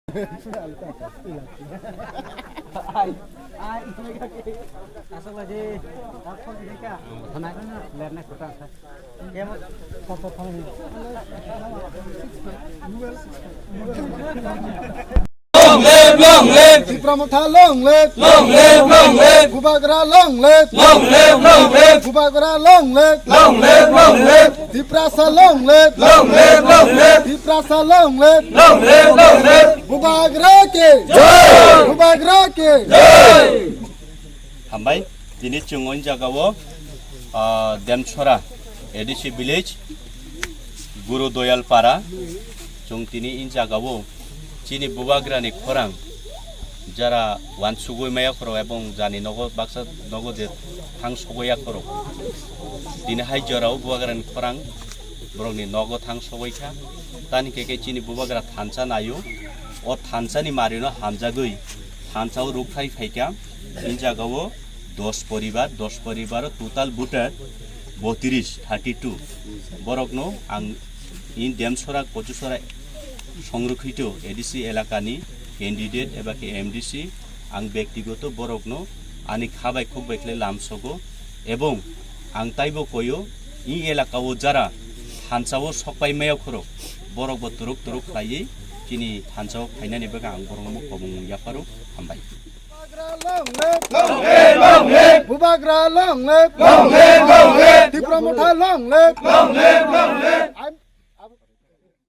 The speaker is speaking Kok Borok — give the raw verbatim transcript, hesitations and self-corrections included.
Long live, long live. Tipra Motha long live. Long live, long live. Bubagra long live. Long live, long live. Bubagra long live. Long live, long live. Tiprasa long live. Long live, long live. Tiprasa long live. Long live, long live. Bubagra ke jai. Bubagra ke jai. Hambai, tini chwng o jagao, ah, Demchora A D C village, Guru Doyal Para, chwng tini in jagao chini bubagrani khorang jara wansugwi maya khoro ebong jani nogo baksa nogo je thang sogwi ya khoro. Tini hai jorao bubagrani khorang borokni nogo thang sogwi kha. Tani khe khe chini bubagra thansa naio. O thansani marino hamjagwi thansao rukthai phaikha. In jagao dos poribar, dos poribaro total voter botiris, thirty two. Borokno ang in Demsora, Kochusora songrokhito A D C elakani candidate eba khe M D C, ang bektigoto borokno ani kha bai khuk bai khlai lamsogo, ebong ang taibo koyo, i elakao jara thansao sokpai maya khoro, borokbo turuk turuk khlaiwi chini thansao phainani bagwi ang borokno kobong yapharo. Hambai. Bubagra long live! Long live, long live! Bubagra long live! Long live, long live! Tipra Motha long live! Long live, long live!